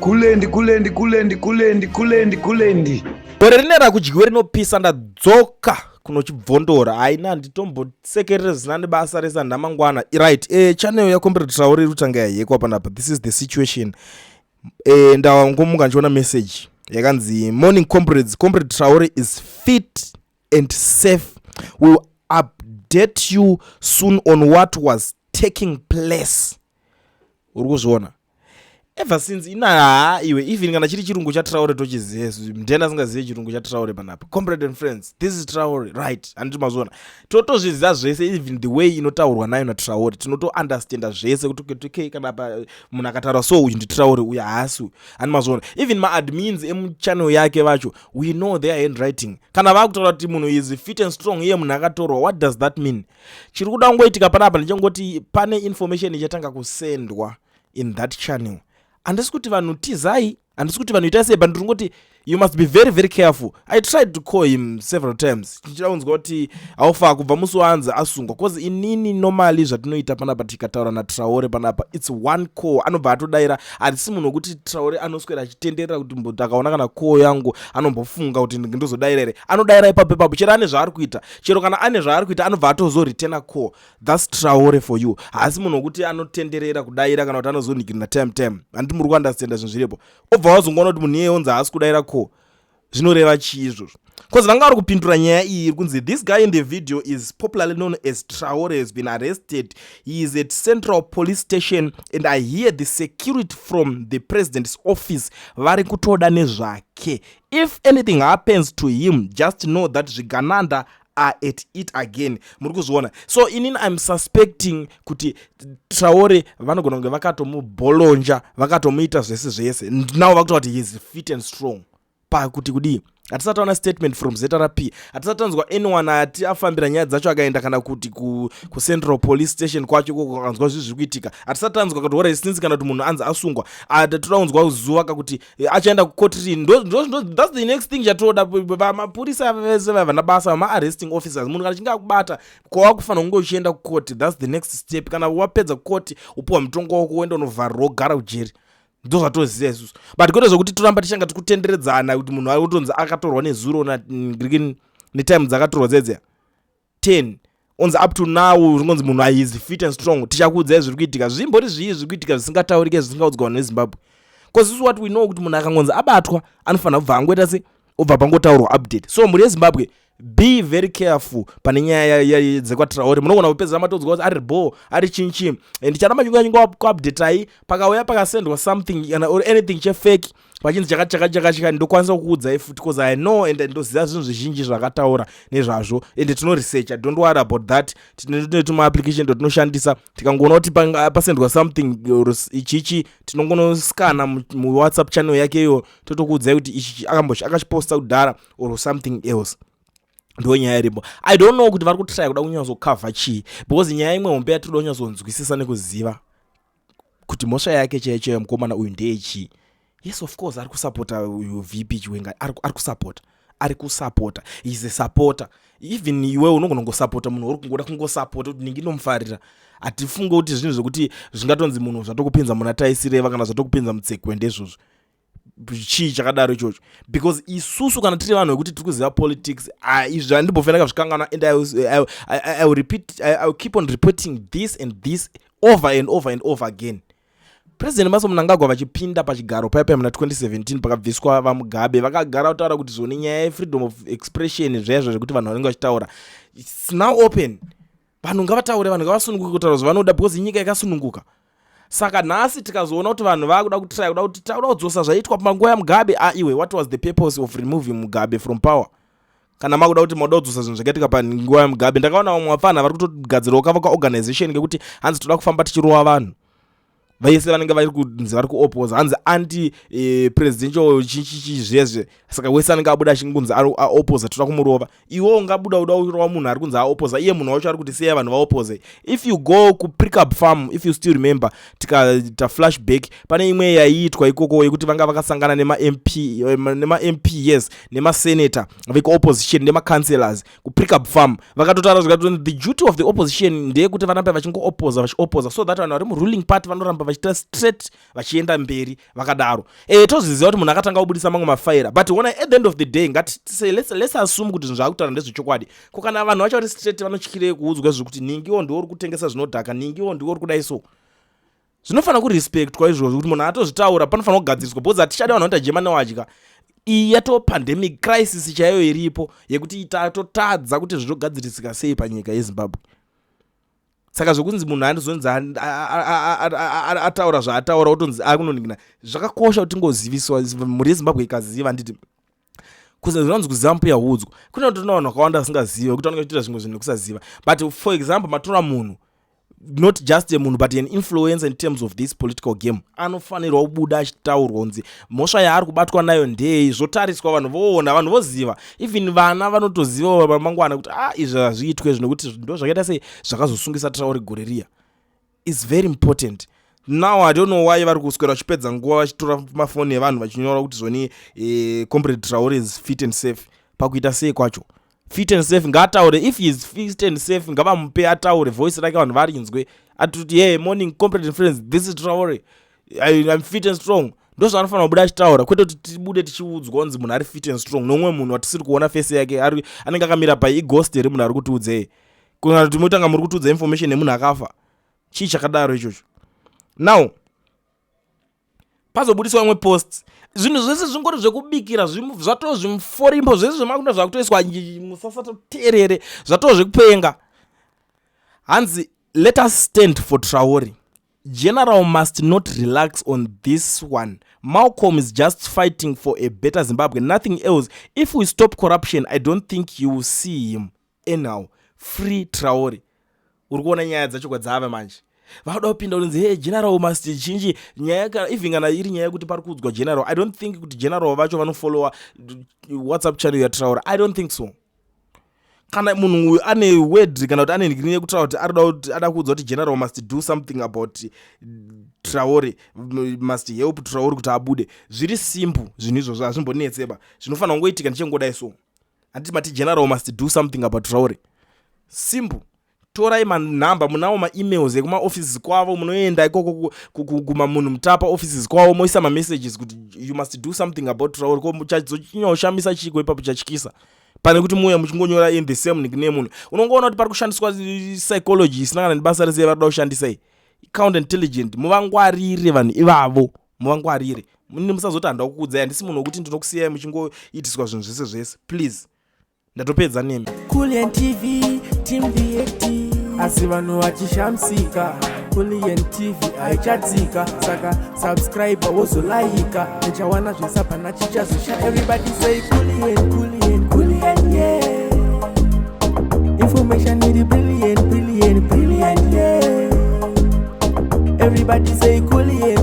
Kulendi, kulendi, kulendi, kulendi, kulendi, kulendi. Gore rine rakudyiwe rinopisa. Ndadzoka kunochibvondora. Haina, handitombosekerere zvisina nebasa rese ndamangwana. Right, channel yaComrade Traore iri kutanga yahekwa panapa. This is the situation. Ndangomuka ndichiona message yakanzi, "Morning comrades, Comrade Traore is fit and safe. We will update you soon on what was taking place." Uri kuzviona, ever since ina haa iwe, even kana chiri chirungu chaTraore tochiziva. Ndiani asingazive chirungu chaTraore panapa? "Comrade and friends, this is Traore," right? Handiti mazviona? Totozviziva zvese, even the way inotaurwa nayo naTraore tinotounderstanda zvese kuti okay, kana pa munhu akataura so, uyu ndiTraore, uyu haasi. Handi mazviona? Even maadmins emuchannel yake vacho, we know their handwriting. Kana vakutaura kuti munhu is fit and strong, iye munhu akatorwa, what does that mean? Chiri kuda kungoitika panapa ndechengoti pane information ichatanga kusendwa in that channel. Handisi kuti vanhu tizai, handisi kuti vanhu itai sei, but ndiri kungoti you must be very, very careful. I tried to call him several times tichida kunzwa kuti haufa kubva musi waanzi asungwa, 'cause inini normally zvatinoita panapa, tikataura naTraore panapa, it's one call, anobva atodayira. Handisi munhu wekuti Traore anoswera achitenderera kuti ndakaona kana call yangu anombofunga kuti ndozodayira here. Anodayira ipapo ipapo, chero ane zvaari kuita, chero kana ane zvaari kuita, anobva atozoreturna call. That's Traore for you. Haasi munhu wekuti anotenderera kudayira kana kuti anozonhikirina time time. Handiti muri kuunderstanda zvinhu zviripo? Obva wazongoona kuti munhu iyeye onzi haasi kudayira call, zvinoreva chii izvozvo? 'Cause vanga vari kupindura nyaya iyi iri kunzi, "This guy in the video is popularly known as Traore, has been arrested. He is at Central Police Station and I hear the security from the president's office vari kutoda nezvake. If anything happens to him, just know that zvigananda are at it again." Muri kuzviona? So inini I'm suspecting kuti Traore vanogona kunge vakatomubholonja, vakatomuita zvese zvese. Now vakuta kuti he is fit and strong pakuti kudii? Hatisati taona statement from ZRP, hatisati tanzwa anyone ati afambira nyaya dzacho akaenda kana kuti kuCentral Police Station kwacho ikoko akanzwa zvinhu zviri kuitika. Hatisati tanzwa kuti ora since kana kuti munhu anzi asungwa, toda kunzwa zuva kakuti achaenda kukoti rini. That's the next thing chatoda. Mapurisa vese vavana basa, vamaarresting officers, munhu kana achinge akubata, kwawakufanira kunge uchienda kukoti. That's the next step. Kana wapedza kukoti, upiwa mutongo wako, uenda unovharirwa, wogara kujeri. Ndo zvatoziva isusu, but kwete zvokuti toramba tichanga tikutenderedzana kuti munhu ari kutonzi akatorwa nezuro netime dzakatorwa dzedzeya 10, onzi up to now ringonzi munhu is fit and strong. Tichakuudzai zviri kuitika. Zvimbori zvii zviri kuitika zvisingataurike, zvisingaudzwa vanhu veZimbabwe? 'Cause isusu what we know kuti munhu akangonzi abatwa, anofanira kubva angoita se obva pangotaurwa update. So mhuri yeZimbabwe, be very careful pane nyaya dzekwaTraore. Munogona kupedzera matodzwa kuti ari bo ari chinchi. Ndicharamba nyinga kuupdatai. Pakauya pakasendwa something kana or anything chefake pachinzi chakati chakati chakati chakati, ndokwanisa kukuudzai futi, because I know and ndoziva zvinhu zvizhinji zvakataura nezvazvo and tinoresearcha. Don't worry about that. Tine tumaapplication totinoshandisa. Tikangoona kuti pasendwa something or ichichi, tinongonoskana muWhatsApp channel yakeyo, totokuudzai kuti ichi akachiposta kudhara or something else. Ndo nyaya iripo. I don't know kuti vari kutraya kuda kunyatsokavha chii, because nyaya imwe hombe yatinoda kunyatsonzwisisa nekuziva kuti mhosva yake chaiyo chaiyo mukomana uyu ndeyechii. Yes, of course ari kusapota uyu VP Chiwenga, ari kusapota, ari kusapota, is a supporter. Even iwe unogona kungosapota munhu uri kungoda kungosapota kuti ningi inomufarira. Hatifunge kuti zvinhu zvekuti zvingatonzi munhu zvatokupinza muna taisireva kana zvatokupinza mutsekwende izvozvo. Chii chakadaro ichocho? Because isusu kana tiri vanhu vekuti tiri kuziva politics, izvi handimbofanira kazvikanganwa. And I will keep on repeating this and this over and over and over again. President Emmerson Mnangagwa vachipinda pachigaro paipai muna 2017, pakabviswa vaMugabe, vakagara kutaura kuti zvone nyaya yefreedom of expression, zvaizvo zvekuti vanhu vanenge vachitaura, it's now open. Vanhu ngavataure, vanhu ngavasununguke kutaura zvavanoda, because inyika yakasununguka. Saka nhasi tikazoona kuti vanhu vakuda kutraya kuda kuti takuda kudzosa zvaitwa panguva yaMugabe, a iwe, what was the purpose of removing Mugabe from power kana makuda kuti mauda kudzosa zvinhu zvakaitika panguva yaMugabe? Ndakaona vamwe vafana vari kutogadzirawo kava kaorganization kekuti hanzi toda kufamba tichirova vanhu vese vanenge vari kunzi vari kuopposa, hanzi anti presidential chichichi zvezve. Saka wese anenge abuda achingunzi aopposa, toda kumurova. Iwe ungabuda uda kurova munhu ari kunzi aopposa, iye munhu wacho ari kuti siyai vanhu vaoppose? If you go kuPrecabe Farm, if you still remember, tikaita flashback, pane imwe yaiitwa ikoko yekuti vanga vakasangana nemaMP, nemaMP, yes, nemasenator vekuopposition nemacouncillors kuPrecabe Farm. Vakatotaura zvikati the duty of the opposition ndeyekuti varambe vachingoopposa, vachiopposa, so that vanhu vari muruling party vanoramba. Vachiita straight, vachienda mberi vakadaro. Tozviziva kuti munhu akatanga kubudisa mamwe mafaira, but ona, at the end of the day, ngatise let's assume kuti zvinhu zvaakutaura ndezvechokwadi. Ko kana vanhu vacho vari straight, vanotyirei kuudzwa zvekuti ningiwo ndiwo uri kutengesa zvinodhaka, ningiwo ndiwo uri kudai? So zvinofanira kurespectwa izvozvo, kuti munhu atozvitaura, panofanira kugadziriswa, because hatichadi vanhu vanoita jema newadya. Iyi yato pandemic crisis chaiyo iripo, yekuti tatotadza kuti zvinogadzirisika sei panyika yeZimbabwe. Saka zvokunzi munhu andizonzi ataura zvaataura, otonzi akunoningina, zvakakosha kuti tingoziviswa, mhuri yeZimbabwe ikaziva, handiti? Zvinonzi kuziva mbuya huudzwa. Kune kuti tuna vanhu vakawanda vasingazive, kuti vanenge vachiita zvimwe zvinhu nekusaziva. But for example, matora munhu, not just a munhu but an influencer in terms of this political game, anofanirwa kubuda achitaurwa kunzi mhosva yaari kubatwa nayo ndei, zvotariswa, vanhu voona, vanhu voziva, even vana vanotozivawo pamangwana kuti ah, izvi hazviitwe, zvinokuti ndo zvakaita sei, zvakazosungisa Traore gore riya. Is very important. Now I don't know why vari kuswera vachipedza nguva vachitora mafoni evanhu vachinyora kuti zvoni Comrade Traore is fit and safe. Pakuita sei kwacho fit and safe? Ngaataure. If he is fit and safe, ngavamupe ataure voice rake, vanhu varinzwe, atoti, "Hey, morning comrade and friends, this is Traore. I'm fit and strong." Ndo zvaanofanira kubuda achitaura, kwete kuti tibude tichiudzwa kunzi munhu ari fit and strong nomumwe munhu watisiri kuona face yake, anenge akamira pai. Ighost here munhu ari kutiudzei? Kana kuti motanga muri kutiudza information yemunhu akafa? Chii chakadaro ichocho? Now pazobudiswa imwe post, zvinhu zvese zvingori zvekubikira, zvatoo zvimuforimbo zvese zvemakunda zvakutoiswa musasatoteerere, zvatoo zvekupenga. Hanzi, "Let us stand for Traore. General must not relax on this one. Malcolm is just fighting for a better Zimbabwe, nothing else. If we stop corruption, I don't think you will see him anyhow. Free Traore." Uri kuona nyaya dzacho kwadzava manje? Vauda kupinda kunzi, "Hey, general must chinji." Nyaya, even kana iri nyaya yekuti pari kuudzwa general, I don't think kuti general vacho vanofollowa WhatsApp channel yaTraore. I don't think so. Kana munhu uyu ane word, kana kuti ane ngini yekutaura kuti arida kuti ada kuudza kuti general must do something about Traore, must help Traore kuti abude, zviri simple zvinhu izvozvo, hazvimbonetseba. Zvinofanira kungoitika ndichengodai so. Handiti mati general must do something about Traore? Simple. Torai manhamba, munawo maemails ekumaoffices kwavo, munoenda ikoko kumamunhu mutapa offices kwavo, moisa mamessages kuti you must do something about Traore. Ko chazochinyaushamisa chiko ipapo chatyisa, pane kuti muuya muchingonyora in the same nickname? Munhu unongoona kuti pari kushandiswa psychology isina kana nebasa rese varikuda kushandisa. Counter intelligent, muvangwarire vanhu ivavo, muvangwarire. Musazoti handa kukuudzai. Handisi munhu wekuti ndinokusiyai muchingoitiswa zvinhu zvese zvese. Please, ndatopedza nemi. Kulian TV, Team VAT, asi vanhu vachishamisika, Kulian TV haichatsika. Saka subscribe, wozolaika, uchawana zvese, hapana chichazosha. Everybody say Kulian, Kulian, Kulian, yeah. Information iri brilliant, brilliant, brilliant, yeah. Everybody say Kulian.